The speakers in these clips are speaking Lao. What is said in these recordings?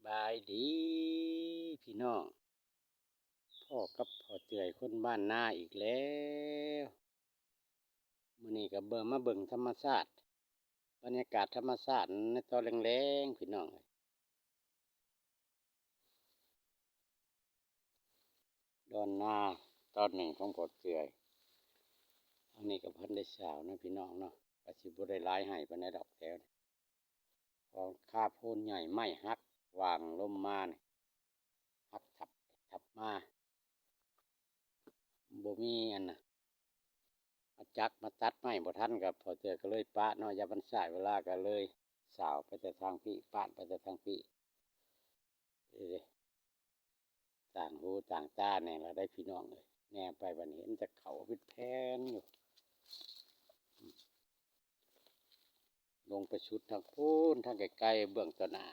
ບາຍດີພີ່ນ້ອງ, ພໍ້ກັບພໍ່ເຈືອຍຄົນບ້ານນາອີກແລ້ວ. ມື້ນີ້ກໍເບິ່ງ ມາເບິ່ງທຳມະຊາດ, ບັນຍາກາດທຳມະຊາດໃນຕອນແລງໆ ພີ່ນ້ອງເອີຍ. ດອນນາຕອນໜຶ່ງຂອງພໍ່ເຈືອຍ. ອັນນີ້ກໍບໍ່ທັນໄດ້ສາວນະພີ່ນ້ອງເນາະ, ກໍຊິບໍ່ໄດ້ຫຼາຍໄຮ່ປານໃດດອກແຖວນີ້. ເພາະຄາໂພນໃຫຍ່ ໄມ້ຫັກຫວ່າງລົມມານີ້ ຫັກທັບໄປທັບມາ, ບໍ່ມີອັນນ່ະ ມາຈັກມາຕັດໄມ້ບໍ່ທັນ, ກໍພໍ່ເຕືອຍກໍເລີຍປະເນາະ, ຢ້ານມັນຊ້າເວລາ ກໍເລີຍສາວໄປແຕ່ທາງພີ້, ປາດໄປແຕ່ທາງພີ້. ເອີ ຕ່າງຫູຕ່າງຕາແດ່ລະໄດ໋ພີ່ນ້ອງເອີຍ, ແນມໄປບັດນີ້ເຫັນແຕ່ເຂົາເປັນແຜ່ນຢູ່. ລົງໄປສຸດທາງພຸ້ນ ທາງໄກໆ ເບື້ອງຕໍ່ໜ້າ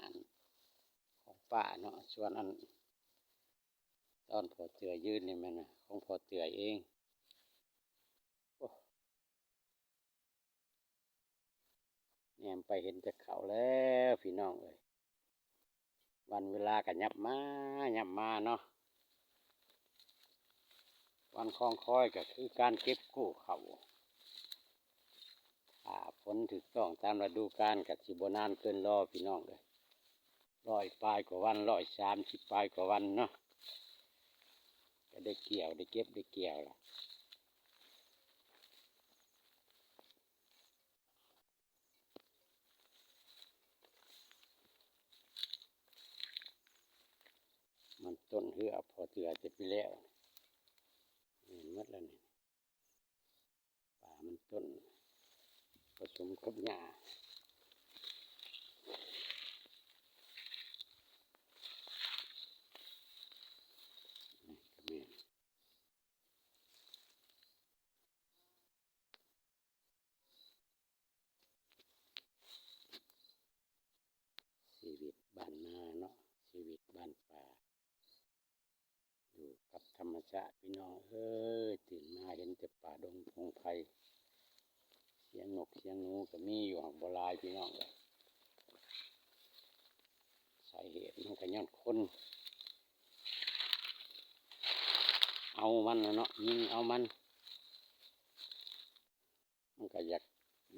ຂອງປ້າເນາະ, ສ່ວນອັນຕອນພໍ່ເຕືອຍຢືນນີ້ແມ່ນຂອງພໍ່ເຕືອຍເອງ. ໂອ້ ແນມໄປເຫັນແຕ່ເຂົາແລ້ວພີ່ນ້ອງເອີຍ. ວັນເວລາກໍຫຍັບມາຫຍັບມາເນາະ, ວັນຄອງຄອຍກໍຄືການເກັບກູ້ເຂົ້າ. ຖ້າຝົນຖືກຕ້ອງຕາມລະດູການກໍຊິບໍ່ນານເກີນລໍພີ່ນ້ອງເອີຍ, ຮ້ອຍປາຍກວ່າວັນ, ຮ້ອຍສາມສິບປາຍກວ່າວັນເນາະ, ກໍໄດ້ກ່ຽວ ໄດ້ເກັບ ໄດ້ກ່ຽວລະ. ມັນຕົ້ນເຮືອພໍເທື່ອຈະໄປແລ້ວ, ແມ່ນໝົດແລ້ວນີ້. ປ່າມັນຕົ້ນປະສົມກັບຫຍ້າ. ຊີວິດບ້ານນາເນາະ, ຊີວິດບ້ານປ່າ ຢູ່ກັບທຳມະຊາດພີ່ນ້ອງເອີຍ. ຕື່ນມາເຫັນແຕ່ປ່າດົງພົງໄພ, ສຽງນົກສຽງໜູກໍມີຢູ່ ຫາກບໍ່ຫຼາຍພີ່ນ້ອງເອີຍ. ສາເຫດມັນກໍຍ້ອນຄົນເອົາມັນນະເນາະ, ຍິງເອົາມັນ. ມັນກໍຢາກ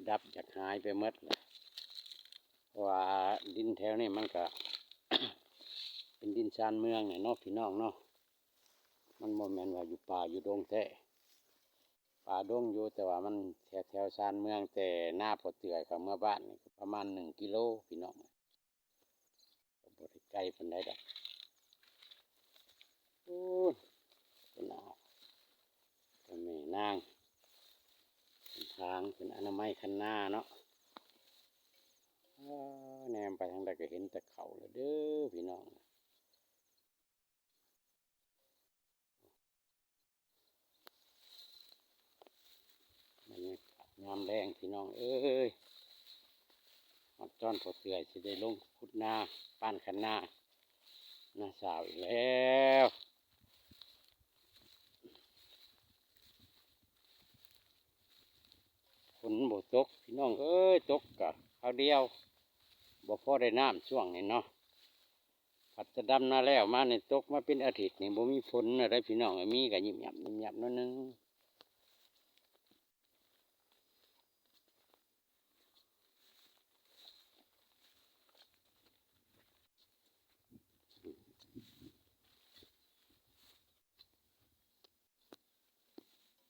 ດັບຢາກຫາຍໄປໝົດແຫຼະ, ເພາະວ່າດິນແຖວນີ້ມັນກໍ ເປັນດິນຊານເມືອງແຫຼະເນາະ ພີ່ນ້ອງເນາະ. ມັນບໍ່ແມ່ນວ່າຢູ່ປ່າຢູ່ດົງແທ້, ປ່າດົງຢູ່ ແຕ່ວ່າມັນແຖວ ແຖວຊານເມືອງ, ແຕ່ນາພໍ່ເຕືອຍເຂົ້າເມືອບ້ານນີ້ກໍປະມານໜຶ່ງກິໂລ ພີ່ນ້ອງ. ກໍບໍ່ໄດ້ໄກປານໃດດອກ. ໂອ້ຍ ເພິ່ນເອົາແມ່ນາງເປັນທາງ ເປັນອະນາໄມຄັນນາເນາະ. ເອີ ແນມໄປທາງໃດກໍເຫັນແຕ່ເຂົາແລ້ວເດີພີ່ນ້ອງ. ບັນຍາກາດຍາມແລງພີ່ນ້ອງເອີຍ, ຮອດຕອນພໍ່ເຕືອຍຊິໄດ້ລົງຂຸດນາ ປ້ານຄັນນາ ນາສາວອີກແລ້ວ. ຝົນບໍ່ຕົກພີ່ນ້ອງເອີຍ, ຕົກກະຄາວດຽວ ບໍ່ພໍໄດ້ນ້ຳຊ່ວງນີ້ເນາະ. ພັດຈະດຳນາແລ້ວມານີ້ ຕົກມາເປັນອາທິດນີ້ ບໍ່ມີຝົນເລີຍເດ້ພີ່ນ້ອງເອີຍ, ມີກະຍິບຍັບຍິບຍັບໜ້ອຍໜຶ່ງ.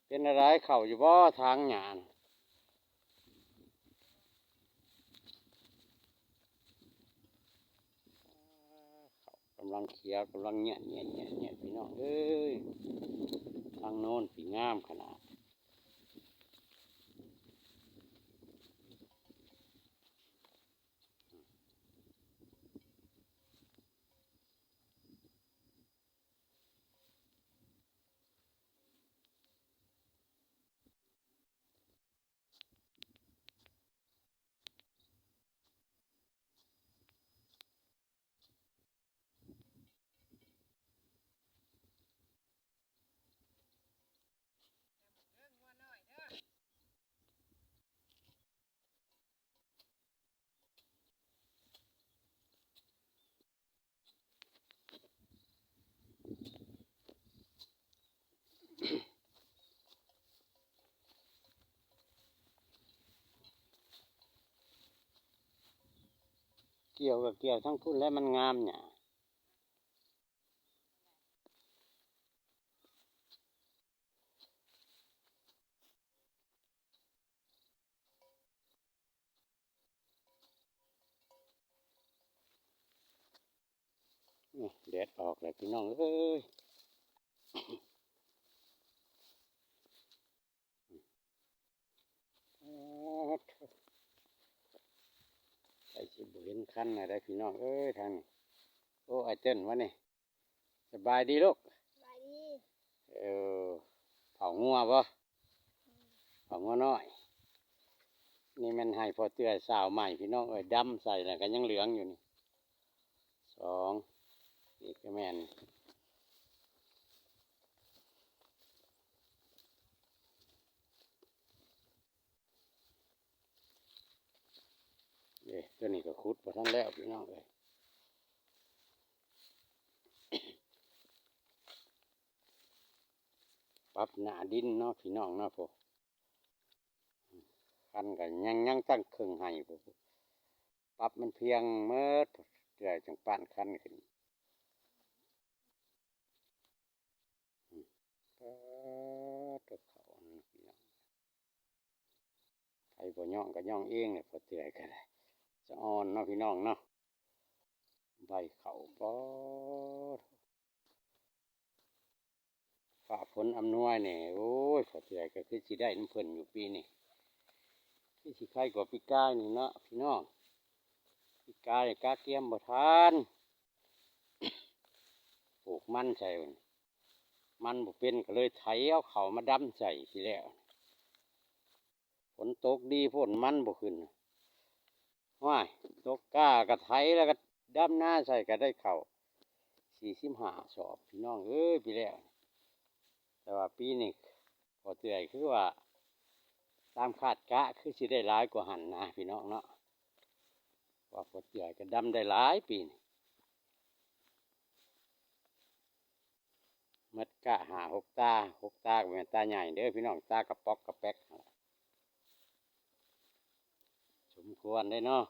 ເປັນແນວໃດ ເຂົ້າຢູ່ບໍ່ ຖາງຫຍ້ານະ? ເຂົ້າກຳລັງຂຽວ ກຳລັງຍຽນ ຍຽນ ຍຽນ ຍຽນ ພີ່ນ້ອງເອີຍ, ທາງໂນ້ນພີ້ງາມຂະໜາດ. ແ ກ່ຽວກໍກ່ຽວທາງພຸ້ນແຫຼະ ມັນງາມຫຍ້າ. ໂອ້ ແດດອອກແລ້ວພີ່ນ້ອງເອີຍ. ປາດໂທ້ ໃກ້ຊິບໍ່ເຫັນຄັນແລ້ວເດ້ພີ່ນ້ອງເອີຍ ທາງນີ້. ໂອ້ ອ້າຍເຕີນວະນີ້ ສະບາຍດີລູກ? ສະບາຍດີ. ເອີ ເຝົ້າງົວບໍ່? ອືມ ເຝົ້າງົວນ້ອຍ. ນີ້ແມ່ນໄຮ່ພໍ່ເຕື້ອຍຊາວໃໝ່ພີ່ນ້ອງເອີຍ ດຳໃສ່ແລ້ວກໍຍັງເຫຼືອງຢູ່ນີ້. ສອງ ນີ້ກໍແມ່ນ ເອີ ຕົວນີ້ກໍຂຸດບໍ່ທັນແລ້ວພີ່ນ້ອງເອີຍ. ປັບໜ້າດິນເນາະພີ່ນ້ອງເນາະ ໂອ້ ຄັນກໍຍັງ ຍັງຕັ້ງເຄິ່ງໄຮ່ພຸ້ນ. ປັບມັນພຽງໝົດ ເທື່ອຈັ່ງປ້ານຄັນຂຶ້ນ. ປາດໂທ້ ເຂົ້າອັນນັ້ນພີ່ນ້ອງ ໃຜບໍ່ຍ້ອງກໍຍ້ອງເອງແຫຼະ ພໍ່ເຕືອຍກໍໄດ້. ສະອອນເນາະພີ່ນ້ອງເນາະ ໃບເຂົ້າ ປາດ ຟ້າຝົນອຳນວຍນີ້ ໂອ້ຍ ພໍ່ເຕືອຍກໍຄືຊິໄດ້ນຳເພິ່ນຢູ່ປີນີ້ ຄືຊິໄຄກວ່າປີກາຍນີ້ເນາະພີ່ນ້ອງ. ປີກາຍກະກຽມບໍ່ທັນ ປູກມັນໃສ່ ມັນບໍ່ເປັນ ກໍເລີຍໄຖເອົາເຂົ້າມາດຳໃສ່ປີແລ້ວ. ຝົນຕົກດີໂພດ ມັນບໍ່ຂຶ້ນ. ໂອ້ຍ ຕົກກ້າກໍໄຖ ແລ້ວກໍດຳນາໃສ່ ກໍໄດ້ເຂົ້າສີ່ສິບຫ້າສອບ ພີ່ນ້ອງເອີຍ ປີແລ້ວ. ແຕ່ວ່າປີນີ້ພໍ່ເຕືອຍຄືວ່າຕາມຄາດກະ ຄືຊິໄດ້ຫຼາຍກວ່າຫັ້ນນະ ພີ່ນ້ອງເນາະ. ວ່າພໍ່ເຕືອຍກໍດຳໄດ້ຫຼາຍປີນີ້. ໝົດກະຫ້າຫົກຕາ ຫົກຕາກໍແມ່ນຕາໃຫຍ່ເດີພີ່ນ້ອງ ຕາກະປ໋ອກກະແປ໋ກ ສົມຄວນເດ້ເນາະ.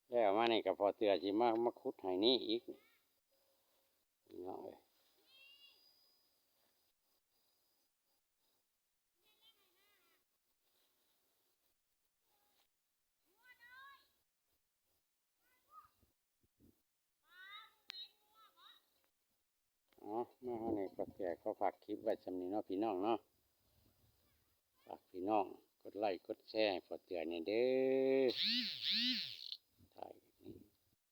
ແລ້ວມານີ້ກໍພໍເທື່ອຊິມາ ມາຂຸດໃຫ້ນີ້ອີກ ພີ່ນ້ອງເອີຍ. ເອົາ ມາຮອດນີ້ ພໍ່ເທື່ອຂໍຝາກຄລິບໄວ້ສ່ຳນີ້ເນາະ ພີ່ນ້ອງເນາະ. ຝາກພີ່ນ້ອງກົດໄລ້ກົດແຊໃຫ້ພໍ່ເທື່ອແດ່ເດີ. ທ້າຍນີ້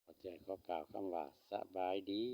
ພໍ່ເທື່ອຂໍກ່າວຄຳວ່າ ສະບາຍດີ.